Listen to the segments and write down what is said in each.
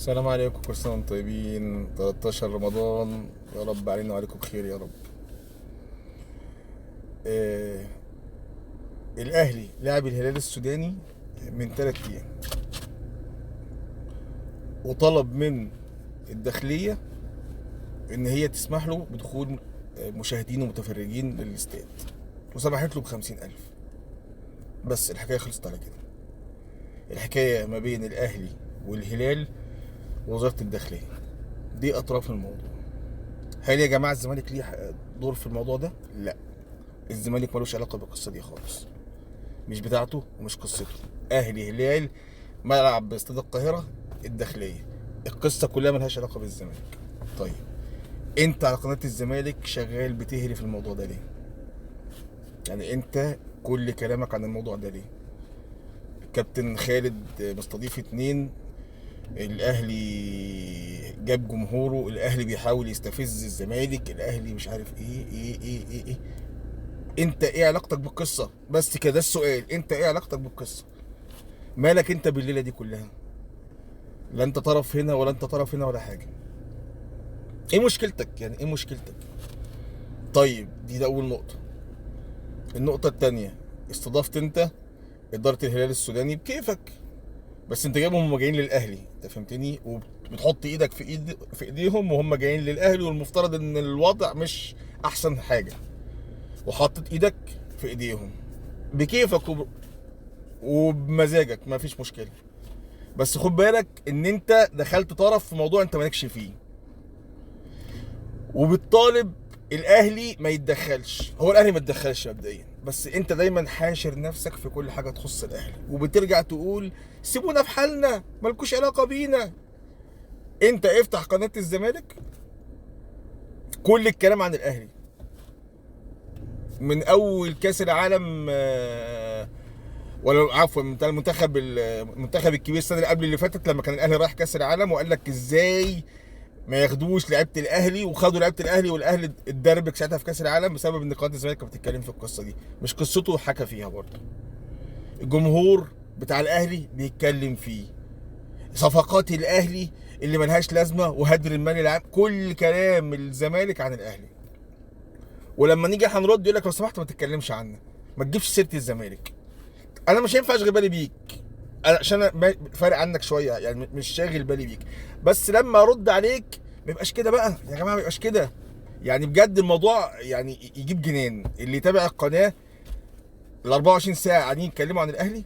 السلام عليكم، كل سنة وانتم طيبين. 13 رمضان، يا رب علينا وعليكم بخير يا رب. آه الأهلي لعب الهلال السوداني من 3 أيام، وطلب من الداخلية إن هي تسمح له بدخول مشاهدين ومتفرجين للاستاد، وسمحت له ب50,000. بس الحكاية خلصت على كده. الحكاية ما بين الأهلي والهلال ووزارة الداخلية، دي أطراف الموضوع. هل يا جماعة الزمالك ليه دور في الموضوع ده؟ لا، الزمالك ملوش علاقة بالقصة دي خالص، مش بتاعته ومش قصته. أهلي هلال، ملعب باستاد القاهرة، الداخلية، القصة كلها ملهاش علاقة بالزمالك. طيب انت على قناة الزمالك شغال بتهري في الموضوع ده ليه؟ يعني انت كل كلامك عن الموضوع ده ليه؟ كابتن خالد مستضيف 2، الاهلي جاب جمهوره، الاهلي بيحاول يستفز الزمالك، الاهلي مش عارف ايه ايه ايه ايه, إيه. انت ايه علاقتك بالقصة؟ بس كده السؤال، انت ايه علاقتك بالقصة؟ مالك انت بالليله دي كلها؟ لا انت طرف هنا ولا انت طرف هنا ولا حاجة. ايه مشكلتك؟ يعني ايه مشكلتك؟ طيب دي ده اول نقطة. النقطة الثانية، استضفت انت ادارة الهلال السوداني بكيفك، بس انت جايبهم وهم جايين للاهلي، انت فهمتني؟ وبتحط ايدك في ايديهم وهم جايين للاهلي، والمفترض ان الوضع مش احسن حاجة، وحطيت ايدك في ايديهم بكيفك وبمزاجك، ما فيش مشكلة. بس خد بالك ان انت دخلت طرف في موضوع انت مالكش فيه، وبتطالب الاهلي ما يتدخلش. هو الاهلي ما يتدخلش مبدئيا، بس انت دايما حاشر نفسك في كل حاجة تخص الاهلي، وبترجع تقول سيبونا في حالنا، مالكوش علاقة بينا. انت افتح قناة الزمالك، كل الكلام عن الاهلي من اول كاس العالم، ولا عفوا من المنتخب الكبير السنة اللي قبل اللي فاتت، لما كان الاهلي رايح كاس العالم وقال لك ازاي ما ياخدوش لعيبة الاهلي، وخدوا لعيبة الاهلي، والاهلي اتدربك ساعتها في كاس العالم بسبب ان قناة الزمالك كانت بتتكلم في القصة دي، مش قصته حكى فيها برضه. الجمهور بتاع الاهلي بيتكلم فيه، صفقات الاهلي اللي ملهاش لازمه وهدر المال العام، كل كلام الزمالك عن الاهلي. ولما نيجي هنرد يقول لك لو سمحت ما تتكلمش عنا، ما تجيبش سيره الزمالك. انا مش هينفع اشغل بالي بيك، انا عشان انا فارق عنك شوية، يعني مش شاغل بالي بيك، بس لما ارد عليك ما يبقاش كده بقى يا جماعة، ما يبقاش كده. يعني بجد الموضوع يعني يجيب جنان. اللي يتابع القناة ال 24 ساعة قاعدين يتكلموا عن الاهلي،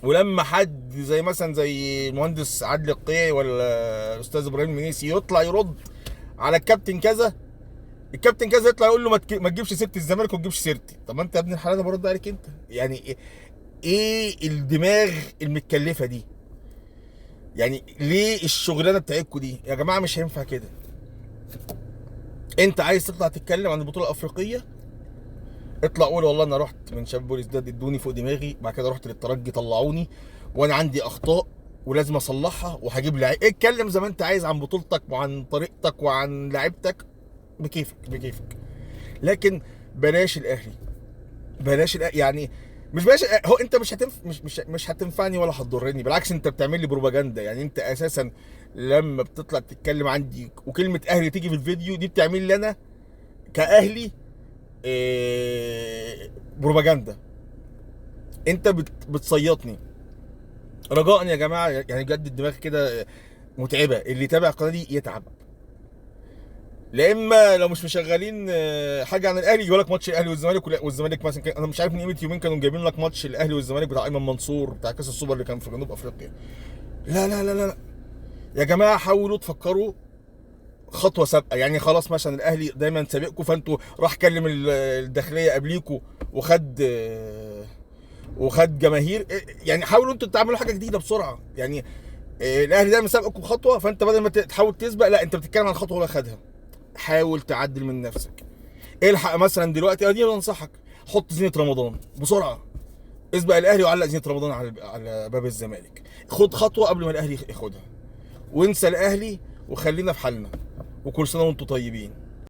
ولما حد زي مثلا زي المهندس عادل القيعي ولا الاستاذ ابراهيم المنيسي يطلع يرد على الكابتن كذا، الكابتن كذا يطلع يقول له ما تجيبش سيره الزمالك وما تجيبش سيرتي. طب ما انت يا ابن الحلال انا برد عليك انت، يعني ايه الدماغ المتكلفه دي؟ يعني ليه الشغلانة بتاعتكم دي يا جماعة؟ مش هينفع كده. انت عايز تطلع تتكلم عن البطولة الافريقية، اطلع قول والله انا رحت من شباب بوليس ده ادوني فوق دماغي، بعد كده رحت للترجي طلعوني، وانا عندي اخطاء ولازم اصلحها وهجيب لعيب. اتكلم زي ما انت عايز عن بطولتك وعن طريقتك وعن لعيبتك، بكيفك بكيفك، لكن بلاش الاهلي، بلاش الاهلي. يعني مش بلاش، هو انت مش هتنف مش مش مش هتنفعني ولا هتضرني، بالعكس انت بتعمل لي بروباجندا. يعني انت اساسا لما بتطلع تتكلم عندي وكلمه اهلي تيجي في الفيديو دي بتعمل لي انا كاهلي إيه بروباجندا. انت بتصيطني. رجاء يا جماعة، يعني بجد الدماغ كده متعبة، اللي يتابع القناة دي يتعب. لا اما لو مش مشغلين حاجة عن الاهلي يقول لك ماتش الاهلي والزمالك، والزمالك مثلا انا مش عارف من قيمة يومين كانوا جايبين لك ماتش الاهلي والزمالك بتاع ايمن منصور بتاع كاس السوبر اللي كان في جنوب افريقيا. لا لا لا لا يا جماعة، حاولوا تفكروا خطوة سابقه. يعني خلاص مثلا الاهلي دايما سابقكم، فانتوا راح كلم الداخلية قبليكوا وخد جماهير. يعني حاولوا انتوا تعملوا حاجة جديدة بسرعة. يعني الاهلي دايما سابقكم بخطوة، فانت بدل ما تحاول تسبق، لا انت بتتكلم عن خطوة ولا خدها. حاول تعدل من نفسك. الحق مثلا دلوقتي، ادي بنصحك، حط زينة رمضان بسرعة، اسبق الاهلي وعلق زينة رمضان على باب الزمالك. خد خطوة قبل ما الاهلي ياخدها، وانسى الاهلي وخلينا في حالنا. وكل سنة وانتم طيبين.